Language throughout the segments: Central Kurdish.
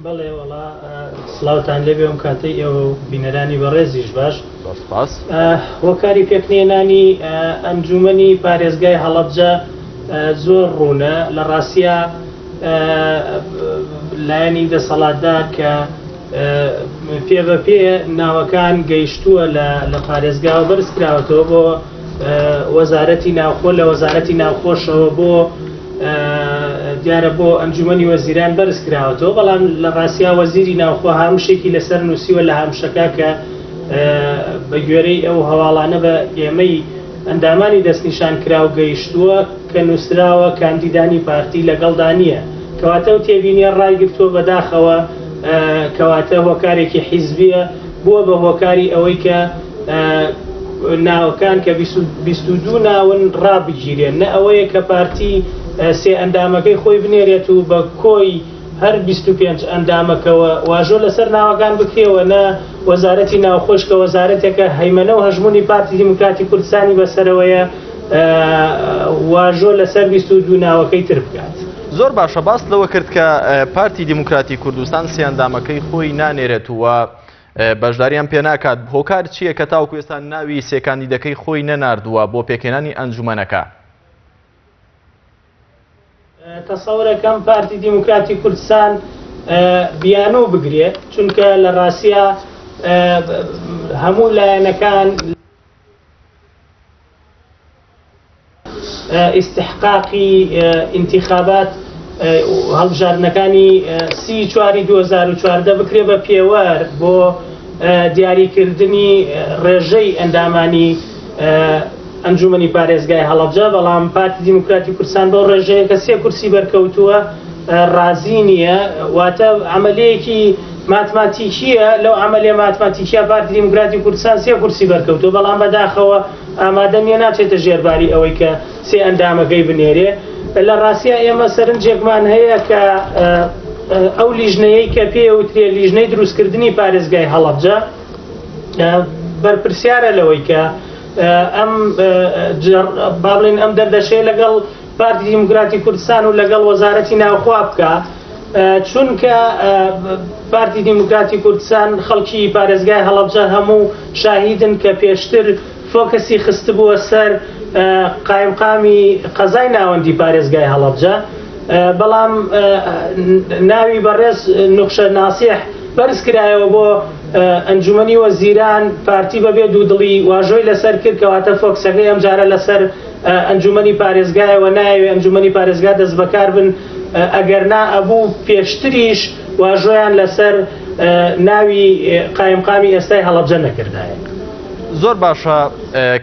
بەڵێ وەڵا سڵاوتان لێبێ ئەم کاتەی ئێوە و بینەرانی بەڕێزیش باش. زۆر سپاس. هۆکاری پێکنێنانی ئەنجومەنی پارێزگای هەڵەبجە زۆر ڕوونە لە ڕاستیا لایەنی دەسەڵاتدار کە پێ بە پێ ناوەکان گەیشتووە لە پارێزگاوە بەرز کراوەتەوە بۆ وەزارەتی ناوخۆ لە وەزارەتی ناوخۆشەوە بۆ دیارە بۆ ئەنجومەنی وەزیران بەرز کراوەتەوە بەڵام لە ڕاستیا وەزیری ناوخۆ هامشێکی لەسەر نووسیوە لە هامشەکە کە بە گوێرەی ئەو هەواڵانە بە ئێمەی ئەندامانی دەستنیشان کراو گەیشتووە کە نووسراوە کاندیدانی پارتی لەگەڵدا نییە کەواتە ئەو تێبینیە ڕایگرتووە بەداخەوە کەواتە هۆکارێکی حیزبیە بووە بە هۆکاری ئەوەی کە ناوەکان کە 22 ناون ڕابگیرێن نە ئەوەیە کە پارتی سێ ئەندامەکەی خۆی بنێرێت و بە کۆی هەر 25 ئەندامەکەوە واژۆ لەسەر ناوەکان بکرێەوە نە وەزارەتی ناوخۆش کە وەزارەتێکە هەیمەنە و هەژموونی پارتی دیموکراتی کوردستانی بەسەرەوەیە واژۆ لەسەر 22 ناوەکەی تر بکات. زۆر باشە باست لەوە کرد کە پارتی دیموکراتی کوردستان سێ ئەندامەکەی خۆی نانێرێت و بەشداریان پێ ناکات، هۆکار چییە کە تاوەکو ئێستا ناوی سێ کاندیدەکەی خۆی نەناردووە بۆ پێکهێنانی ئەنجومەنەکە؟ تەسەورەکەم پارتی دیموکراتی کوردستان بیانوو بگرێ، چونکە لە ڕاستیا هەموو لایەنەکان ئیستحقاقی ئینتیخابات هەڵبژاردنەکانی سی چواری 2014 بکرێ بە پێوەر بۆ دیاریکردنی ڕێژەی ئەندامانی ئەنجومەنی پارێزگای هەڵەبجە، بەڵام پارتی دیموکراتی کوردستان بەو ڕێژەیە کە سێ کورسی بەرکەوتووە ڕازی نییە، واتە عەمەلیەکی ماتماتیکییە، لەو عەمەلیە ماتماتیکیە پارتی دیموکراتی کوردستان سێ کورسی بەرکەوتووە، بەڵام بەداخەوە ئامادە نییە ناچێتە ژێرباری ئەوەی کە سێ ئەندامەکەی بنێرێ. لە ڕاستیا ئێمە سەرنجێکمان هەیە کە ئەو لیژنەیەی کە پێی وترێ لیژنەی دروستکردنی پارێزگای هەڵەبجە بەرپرسیارە لەوەی کە ئەم با بڵێین ئەم دەردەشەیە لەگەڵ پارتی دیموکراتی کوردستان و لەگەڵ وەزارەتی ناوخوا بکە چونکە پارتی دیموکراتی کوردستان خەڵکی پارێزگای هەڵەبجە هەموو شاهیدن کە پێشتر فۆکەسی خستبووە سەر قایمقامی قەزای ناوەندی پارێزگای هەڵەبجە بەڵام ناوی بەڕێز نوخشە ناسیح بەرز کرایەوە بۆ ئەنجومەنی وەزیران، پارتی بەبێ دوودڵی واژۆی لەسەر کرد، کەواتە فۆکسەکەی ئەمجارە لەسەر ئەنجومەنی پارێزگایەوە نایەوێ ئەنجومەنی پارێزگا دەستبەکار بن، ئەگەرنا ئەبوو پێشتریش واژۆیان لەسەر ناوی قایمقامی ئێستای هەڵەبجە نەکردایە. زۆر باشە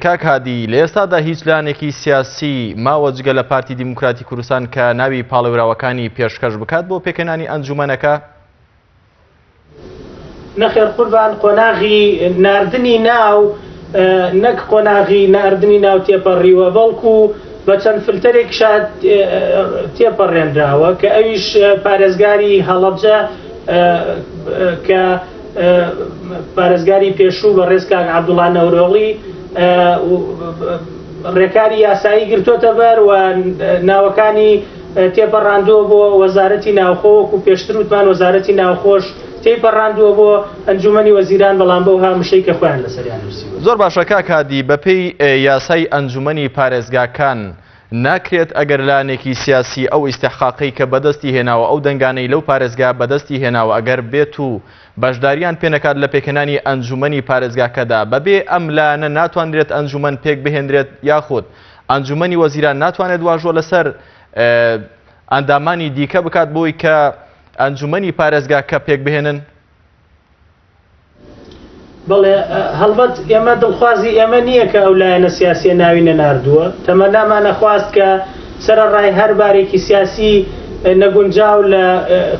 کاک هادی، لە ئێستادا هیچ لایەنێکی سیاسی ماوە جگە لە پارتی دیموکراتی کوردستان کە ناوی پاڵێوراوەکانی پێشکەش بکات بۆ پێکهێنانی ئەنجومەنەکە؟ نەخێر قوربان قۆناغی ناردنی ناو نەک قۆناغی ناردنی ناو تێپەڕیوە بەڵکو بە چەند فلتەرێکیشا تێپەڕێنراوە کە ئەویش پارێزگاری هەڵەبجە کە پارێزگاری پێشوو بەڕێز کاک عەبدوڵا نەورۆڵی ڕێکاری یاسایی گرتۆتە بەر و ناوەکانی تێپەڕاندووە بۆ وەزارەتی ناوخۆ، وەکو پێشتر وتمان وەزارەتی ناوخۆش تێیپەڕاندووە بۆ ئەنجومەنی وەزیران، بەڵام بەو هامشەی کە خۆیان لەسەریان نووسیوە. زۆر باشە کاک هادی، بەپێی یاسای ئەنجومەنی پارێزگاکان ناکرێت ئەگەر لایەنێکی سیاسی ئەو ئیستحقاقەی کە بەدەستی هێناوە ئەو دەنگانەی لەو پارێزگا بەدەستی هێناوە ئەگەر بێت و بەشداریان پێنەکات لە پێکهێنانی ئەنجومەنی پارێزگاکەدا بەبێ ئەم لایەنە ناتوانرێت ئەنجومەن پێکبهێنرێت یاخود ئەنجومەنی وەزیران ناتوانێت واژۆ لەسەر ئەندامانی دیکە بکات بۆی کە ئەنجومەنی پارێزگاکە پێکبهێنن؟ بەڵێ هەڵبەت ئێمە دڵخوازی ئێمە نییە کە ئەو لایەنە سیاسیە ناوی نەناردووە تەمەنامان نەخواست کە سەرەڕای هەر بارێکی سیاسی نەگونجاو لە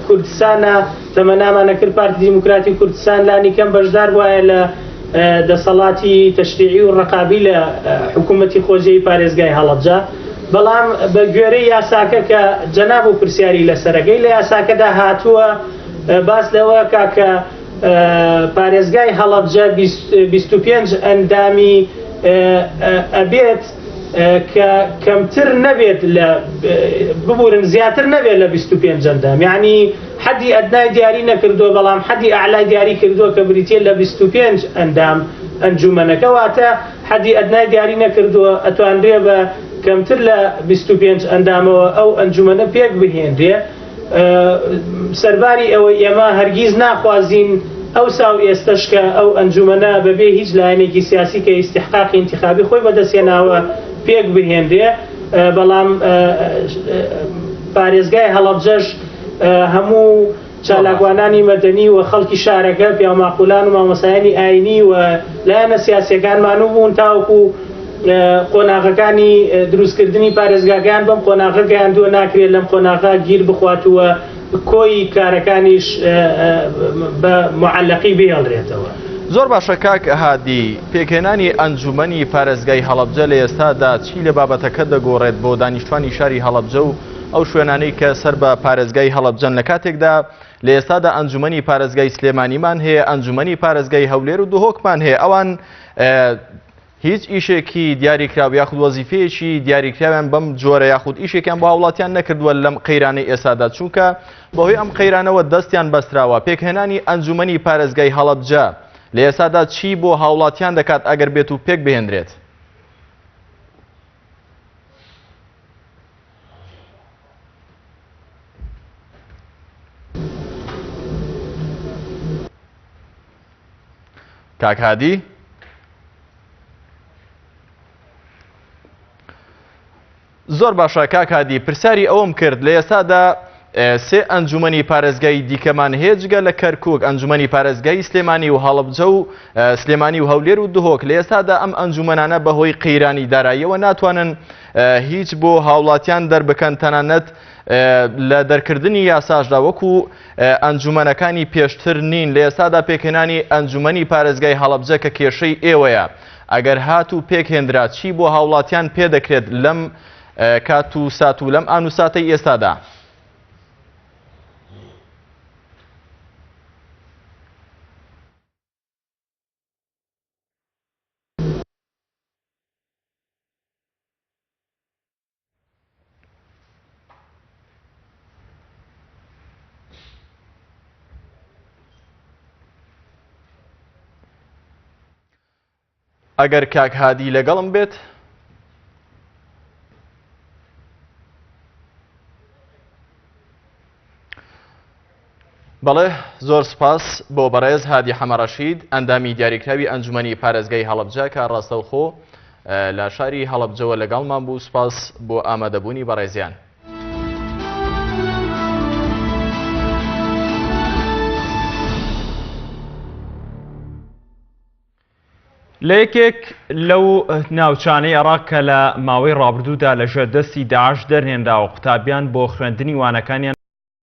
کوردستانە تەمەنامان نەکرد پارتی دیموکراتی کوردستان لانیکەم بەشدار بوایە لە دەسەڵاتی تەشریعی و ڕەقابی لە حکوومەتی خۆجێی پارێزگای هەڵەبجە، بەڵام بە گوێرەی یاساکە کە جەناب و پرسیاری لەسەرەکەی لە یاساکەدا هاتووە باس لەوە کا کە پارێزگای هەڵەبجە 25 ئەندامی ئەبێت. کە کەمتر نەبێت لە ببورن زیاتر نەبێت لە 25 ئەندام یعنی حەدی ئەدنای دیاری نەکردووە بەڵام حەدی ئەعلای دیاری کردووە کە بریتیە لە 25 ئەندام ئەنجومەنەکە واتە حەدی ئەدنای دیاری نەکردووە ئەتوانرێ بە کەمتر لە 25 ئەندامەوە ئەو ئەنجومەنە پێک بهێنرێ سەرباری ئەوەی ئێمە هەرگیز ناخوازین ئەوسا و ئێستەش کە ئەو ئەنجومەنە بەبێ هیچ لایەنێکی سیاسی کە ئیستحقاقی ئینتخابی خۆی بەدەستهێناوە پێک بهێنرێ بەڵام پارێزگای هەڵەبجەش هەموو چالاکوانانی مەدەنی و خەڵکی شارەکە پیاوماقولان و مامۆسایانی ئاینی و لایەنە سیاسیەکانمان و بوون تاوەکو قۆناغەکانی دروستکردنی پارێزگاکەیان بەم قۆناغە گەیاندووە، ناکرێت لەم قۆناغە گیر بخوات و کۆی کارەکانیش بە موعەلەقی بهێڵرێتەوە. زۆر باشە کاک هادی، پێکهێنانی ئەنجومەنی پارێزگای هەڵەبجە لە ئێستادا چی لە بابەتەکە دەگۆڕێت بۆ دانیشتوانی شاری هەڵەبجە و ئەو شوێنانەی کە سەر بە پارێزگای هەڵەبجەن لە کاتێکدا لە ئێستادا ئەنجومەنی پارێزگای سلێمانیمان هەیە، ئەنجومەنی پارێزگای هەولێر و دهۆکمان هەیە ئەوان هیچ ئیشێکی دیاریکراو یاخود وەزیفەیەکی دیاریکراویان بەم جۆرە یاخود ئیشێکیان بۆ هاوڵاتیان نەکردووە لەم قەیرانەی ئێستادا چونکە بەهۆی ئەم قەیرانەوە دەستیان بەستراوە پێکهێنانی ئەنجومەنی پارێزگای هەڵەبجە لە ئێستادا چی بۆ هاوڵاتیان دەکات ئەگەر بێت و پێک بهێنرێت؟ کاک هادی زۆر باشە کاک هادی پرسیاری ئەوەم کرد لە ئێستادا سێ ئەنجومەنی پارێزگای دیکەمان هەیە جگە لە کەرکک ئەنجومەنی پارێزگای سلێمانی و هەڵبجە و سلێمانی و هەولێر و دهۆک لە ئێستادا ئەم ئەنجومەنانە بەهۆی قەیرانی داراییەوە ناتوانن هیچ بۆ هاوڵاتیان دەربکەن تەنانەت لە دەرکردنی یاساشدا وەکو ئەنجومەنەکانی پێشتر نین، لە ئێستادا پێکهێنانی ئەنجومەنی پارێزگای هەڵەبجە کە کێشەی ئێوەیە، ئەگەر هاتوو پێکهێندرا چی بۆ هاوڵاتیان پێدەکرێت لەم کات و سات و لەم ئان و ساتەی ئێستادا؟ ئەگەر کاک هادی لەگەڵم بێت بەڵێ زۆر سپاس بۆ بەڕێز هادی حەمەڕەشید ئەندامی دیاریکراوی ئەنجومەنی پارێزگای هەڵەبجە کە ڕاستەوخۆ لە شاری هەڵەبجەوە لەگەڵمان بوو سپاس بۆ ئامادەبوونی بەڕێزیان. لە یەکێک لەو ناوچانەی عێراق کە لە ماوەی ڕابردوودا لەژێر دەستی داعش دەرهێنراوە قوتابیان بۆ خوێندنی وانەکانیان.